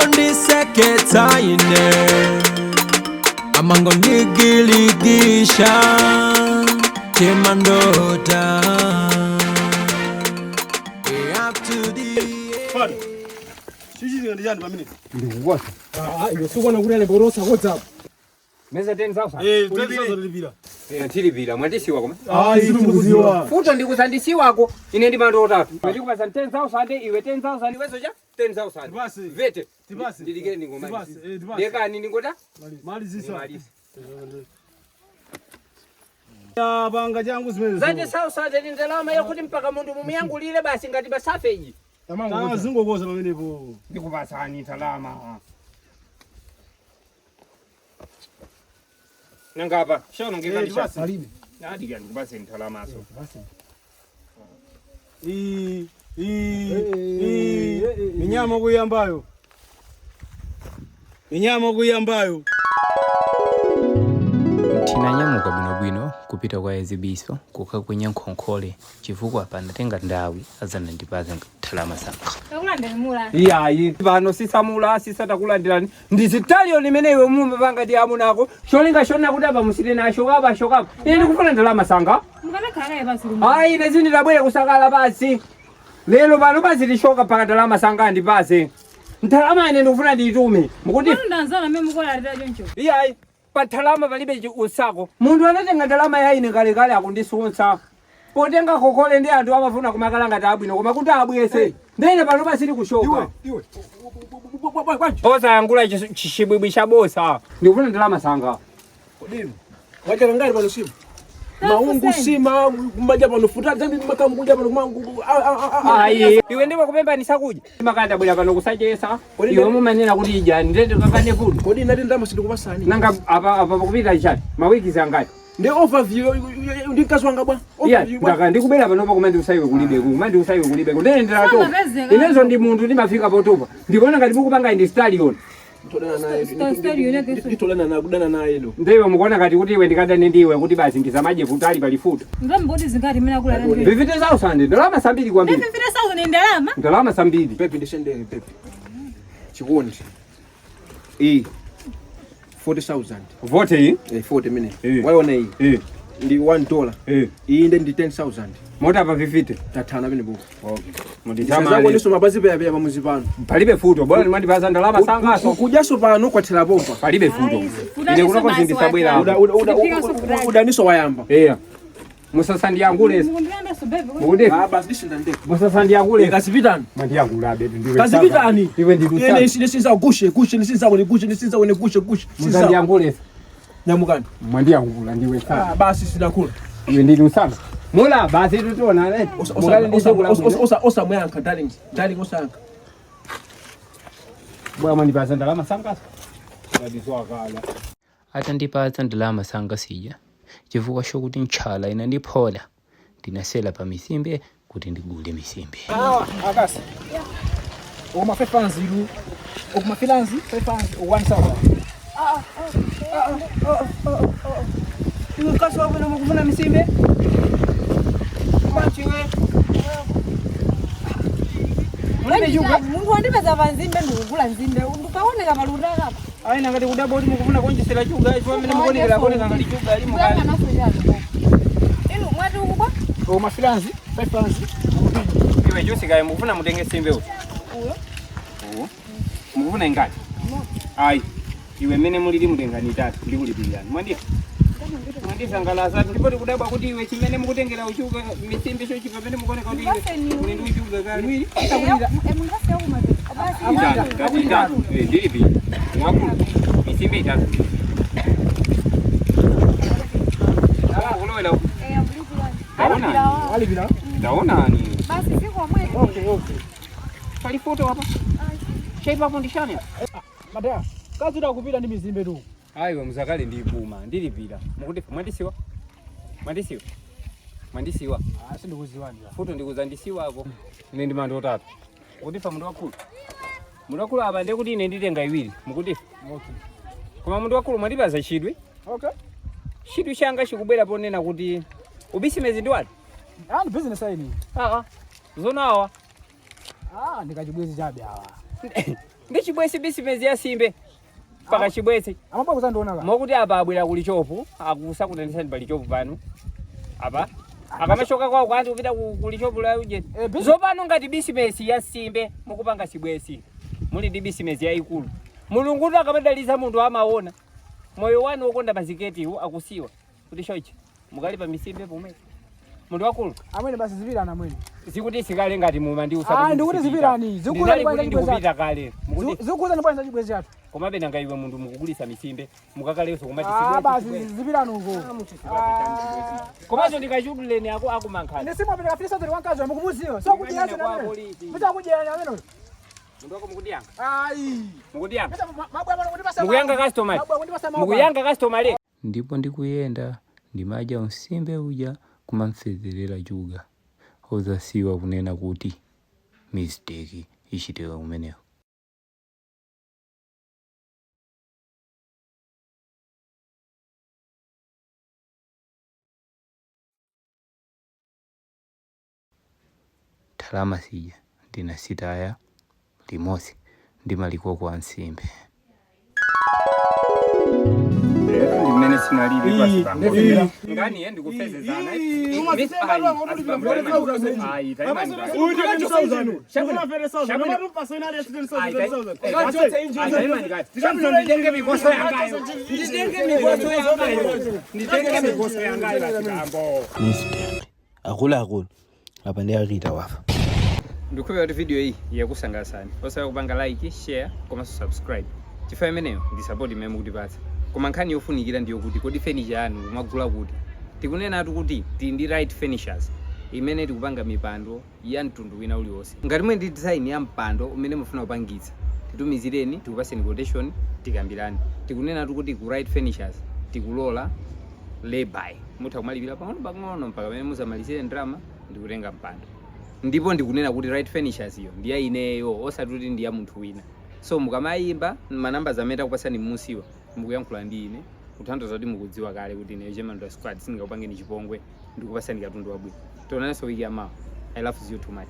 Amangondiseketsa ine, amangondigiligisha chemandota. Up to the Fada. Chichitika ndi chani pamene? Ndikukwasa. Ah, iwe sikuona kuti ale borosa WhatsApp. Meza 10,000. Eh, 10,000 lipira. Eh, tilipira mwandisiwa koma. Ah, sitikuziwa. Futo ndikusandisiwako ine ndi mando otatu. Ndikupasa 10,000 iwe 10,000 iweso cha 10,000. Tipase. Vete. Tipase. Ndilikire ndingomaliza. Tipase, eh, tipase. Dekani ndingota? Malizisa. Nimalize. Ya banga changu zimene. Zati 10,000 ndi ndalama yakuti mpaka munthu mumuyangulire basi ngati basafeji. Tanga zingokoza pamenepo. Ndikupasani ndalama. Nangapa, shono Eh, ngekalisha. tipase. Palibe. Nadi ndikupase ndalama so. I i i minyama kuyambayo. Minyama kuyambayo. Tinanyamuka bwinobwino kupita kwa Ezibiso kukakwenya nkhonkhole chifukwa panatenga ndawi azanandipasa ndalama zanga. Takulandirimula. Iyayi pano sisamula sisatakulandirani ndizitaliyo imene iwe mumapanga ndi amunako cholinga chona kuti apa musite nasho kapa shokapa ine ndikufuna ndalama sanga. Mukanakhala naye pansi lumo. Ayi, ine zindidabwere kusakala pasi lero pano pazitishoka mpaka ndalama sanga andipase ndalama ine ndikufuna ndiyitume mukuti. Pano ndanzana amene mukulalira choncho. Iyayi, pa ndalama palibe usako. Munthu anatenga ndalama ya ine kalekale akundisunsa potenga kokole ndi anthu amafuna kumakala ngati abwino koma kuti abwese ndene pano pasili kushoka. Iwe. Osayangula chibwibwi cha bosa, ndikufuna ndalama sanga. Kodi wacha ngari pano sima maungu sima kumaja pano futa zambi makamkuja pano kumangu. Ayi, iwe ndiwe kupemba nisakudya makanda bwera pano kusachesa. Kodi iwe mumanena kuti ija ndende kakane fudu. Kodi nati ndalama sindikupasani? Nanga apa apa pakupita chani mawiki angati? Ndi overview ndi mkazi wanga bwa. Iya. Overview bwa. Ndaka ndikubera panopa kuma ndiusaiwe kulibe kuma ndiusaiwe kulibe ndene ndilatopa. Samapezeka. Inezo ndi munthu ndimafika potopa ndikuona ngati mukupanga indi stallion. Nditolana naye. Story yoneke. Nditolana naye kudana naye lo. Ndiwe mukuona ngati kuti iwe ndikadane ndiwe kuti basi ndisamadye futali pali futa. Ndalama kodi zingati imene akulalira? 50,000 ndalama sambiri kwambiri. 50,000 ndalama? Ndalama sambiri. Pepe ndisendere pepe. Chikondi. E 40,000. Vote iyi. Eh, 40 minutes. Eh. Waiona iyi. Eh. Ndi $1. Eh. Iyi ndi 10,000. Mota pa 50. Tathana pene bo. Okay. Ndisazako ndiso mapazi peya peya pamuzi pano. Palibe futo bora ndimandipasa ndalama sangaso. Kujaso pano kwathera pompa. Palibe futo. Ayi, Ine kunoko zindisabwera. Uda uda uda Sipika sofurani. udaniso wayamba. Eya, musasandiyangule. Mukundilambaso bebe. Mukuti Ah, basi ndisinda ndeko. musasandiyangule. Kazipitani. Mandiyangula betu ndiwe. Kazipitani. Iwe ndi Ine lusaka. ine sinza gushe gushe nisinza kone gushe nisinza kone gushe gushe. Sinza Musandiyangule. nyamukani. Mwandiyangula ndiwe sana. Ah, basi sinakula. Iwe ndi lusaka. Mula basi tutiona eh. Mukale ndisakula. Osa osa osa muyanka darling. Darling osanka. Bwana mwandipasa ndalama sangaso. Ngadizwakala. Atandipatsa ndalama sanga sija chifukwa chokuti ntchala inandiphola ndinasela pa misimbe kuti ndigule misimbe. Akasi okuma 5 ilu okuma filanzi 5 1000. Iwe mkazi wako na mukufuna misimbe? Kwachiwe. Mulibe juga. Munthu wandipeza pa nzimbe ndikugula nzimbe. Ndikaoneka palutaka apa. Ayi, ngati kudabo kuti mukufuna kuonjesera chuga icho amene mukuonekera kuoneka ngati chuga ali mukali. Kuyang'ana fuchazo. Inu mwati ukubwa? Okuma filanzi 5. Iwe jusi kaye mukufuna mutenge simbe uyu. Uyo. Uwo. Mukufuna ingati? Ayi. Iwe mene mulili mutengani itatu ndikulipirani. Mwandisa. Mwandisangalasa ndipo tikudabwa kuti iwe chimene mukutengera uchuga misimbe chochi pamene mukuoneka kuti iwe muli ndi uchuga kale. Mundipase yakumapeta. Basi. Itatu, ngati itatu. Eh, ndilipi. Mwakulu. Misimbe itatu. Ah, kulowela. Eh, akulipira. Taonani. Alipira. Taonani. Basi siku omwe. Okay. Pali foto apa. Chaipapo ndishane. Madaya kazi uda kupita ndi mizimbe tu. Ayiwe muzakale ndipuma ndilipira mukuti mwandisiwa mwandisiwa mwandisiwa. Ah, sindikuziwani. Futo ndikuza ndisiwako ine ndi mando otatu mukutifa munthu wakulu munthu wakulu apa ndiye kuti ine nditenga iwiri mukutifa. Okay. Koma munthu wakulu mwandipaza chidwi. Okay. Chidwi changa chikubwera ponena kuti ubisimezi ndi wati. Ah, ndi business aini. Aa, zonawa. Ah, Ah, ndikachibwezi chabe awa. Ndi chibwezi bisimezi ya simbe. Paka chibwezi. Amabwa kuzandiona ka. Mokuti apa abwera kuli chopu, akusakutendesani pali chopu pano. Apa. Akamachoka kwawo kwanzi kupita kuli chopu la uje. Eh, Zopano ngati bisimesi ya simbe mukupanga chibwezi. Muli ndi bisimesi yayikulu. Mulungu akamadalitsa munthu amaona. Moyo wanu wokonda maziketiwo akusiwa. Kuti chochi mukali pa misimbe pomwe. Munthu wakulu. Amwene basi zipirani amwene. Zikuti sikale ngati muma ndi Ah, ndikuti zipirani. Zikula Ndinali bwanji kuti chibwezi ndikupita kale. Mukuti Zikukuza ni bwanji chibwezi chathu. komabe nanga iwe munthu mukugulisa misimbe mukakalenso kumati Ah, basi chibwezi. zipirani uko. Komanso ndikachuduleni ako akumankhani. Ine simu apita kafisa zori wankazi wamukumuziwa. So kudyera Kwa amene. polisi. Mucha kudyera amene. Munthu wako mukudiyanga. Ai. Mukudiyanga. Mabwa pano kundipasa. Mukuyanga customer. Mabwa kundipasa mawu. Mukuyanga customer le. Ndipo ndikuyenda ndimadya unsimbe uja kumamfezerera juga ozasiwa kunena kuti mistake ichitika kumeneko. Ndalama zija ndinasitaya limodzi ndi malikoko a nsimbe. Ndimene sinalili pasi pango. Ngani ye ndikufezezana. Nditenge mikoso yangayo. Nditenge mikoso yangayo. Nditenge mikoso yangayo basikambo. Mistake. Akuluakulu apa ndi Arita wafa. Ndikukhulupirira kuti video iyi yakusangalatsani. Osaiwala kupanga like, share komanso subscribe. Chifukwa imeneyo ndi support imene mukutipatsa. Koma nkhani yofunikira ndiyo kuti kodi furniture yanu mumagula kuti? Tikunenatu kuti tili ndi Right Furnitures imene tikupanga mipando ya mtundu wina uliwonse. Ngati muli ndi design ya mpando umene mufuna kupangitsa, titumizireni tikupaseni quotation tikambirane. Tikunenatu kuti ku Right Furnitures tikulola lay-by. Mutha kumalipira pang'ono pang'ono mpaka pamene muzamalizire ndalama ndikutenga mpando. Ndipo ndikunena kuti Right Furnitures iyo ndi ya ineyo osati kuti ndi ya munthu wina. So mukamayimba manamba amene takupasani m'munsiwa mukuyankhula ndi ine kutanthauza kuti mukudziwa kale kuti ineyo Chemandwa Squad sindingakupangeni chipongwe ndikupasani katundu wabwino. Tionananso wiki yamawa. I love you too much.